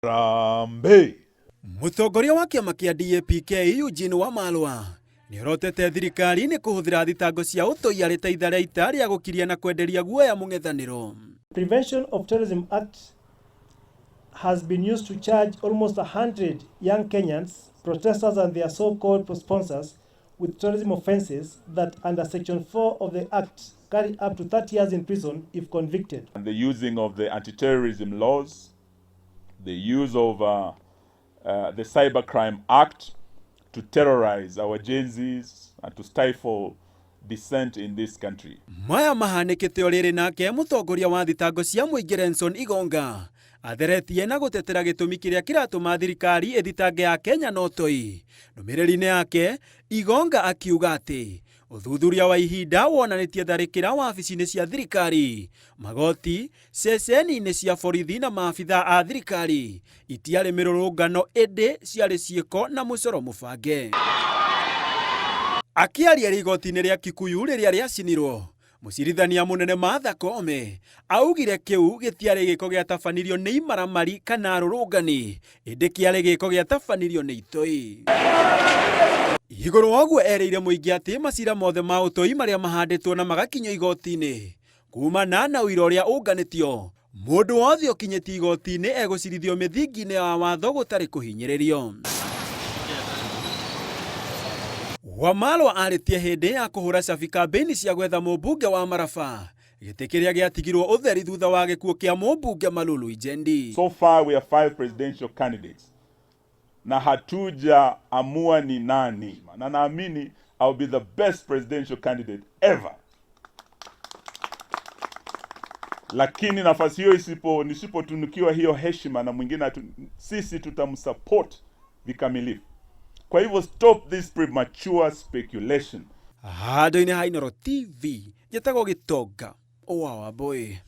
Harambee! Mũtongoria wa kĩama kĩa DAP-K Eugene Wamalwa nĩorotete thirikari nĩ kũhũthĩra thitango cia ũtoi arĩ ta itharaita rĩa gũkiria na kwenderia guoya mũng'ethanĩro. Prevention of Terrorism Act has been used to charge almost 100 young Kenyans, protesters and their so-called sponsors with terrorism offences that under Section 4 of the Act carry up to 30 years in prison if convicted. And the using of the anti-terrorism laws, the use of the Cybercrime Act to terrorize our Gen Zs and to stifle dissent in this country. Maya mahanĩkĩte o rĩrĩ nake mũtongoria wa thitango cia mũingĩ Renson Igonga atheretie na gũtetera gĩtũmi kĩrĩa kĩratũma thirikari ĩthitange ya Kenya na ũtoi. Ndũmĩrĩri-inĩ yake, Igonga akiuga atĩ ũthuthuria wa ihinda wonanĩtie tharĩkĩra wabici-inĩ cia thirikari, magoti, ceceni-inĩ cia borithi na maabithaa a thirikari itiarĩ mĩrũrũngano ĩndĩ ciarĩ ciĩko na mũcoro mũbange. Akĩaria arĩ igoti-inĩ rĩa Kikuyu rĩrĩa rĩacinirwo, mũcirithania mũnene Martha Koome augire kĩu gĩtiarĩ gĩko gĩatabanirio nĩ imaramari kana arũrũngani ĩndĩ kĩarĩ gĩko gĩatabanirio nĩ itoi. Igũrũ wa ũguo erĩire mũingĩ atĩ macira mothe ma ũtoi marĩa mahandĩtwo na magakinyio igoti-inĩ kumana na ũira ũrĩa ũnganĩtio, mũndũ wothe ũkinyĩtie igoti-inĩ egũcirithio mĩthingi-inĩ ya watho gũtarĩ kũhinyĩrĩrio. Wamalwa arĩtie hĩndĩ ya kũhũra cabi kambĩini cia gwetha mũmbunge wa Maraba, gĩtĩ kĩrĩa gĩatigirwo ũtheri thutha wa gĩkuũ kĩa mũmbunge Malulu Injendi. So far we have 5 presidential candidates na hatuja amua ni nani, na naamini I'll be the best presidential candidate ever. Lakini nafasi hiyo isipo, nisipotunukiwa hiyo heshima na mwingine sisi tutamsupport vikamilifu. Kwa hivyo stop this premature speculation. Handũ-inĩ ha Inooro TV, njĩtagwo Gĩtonga wa Wambũi.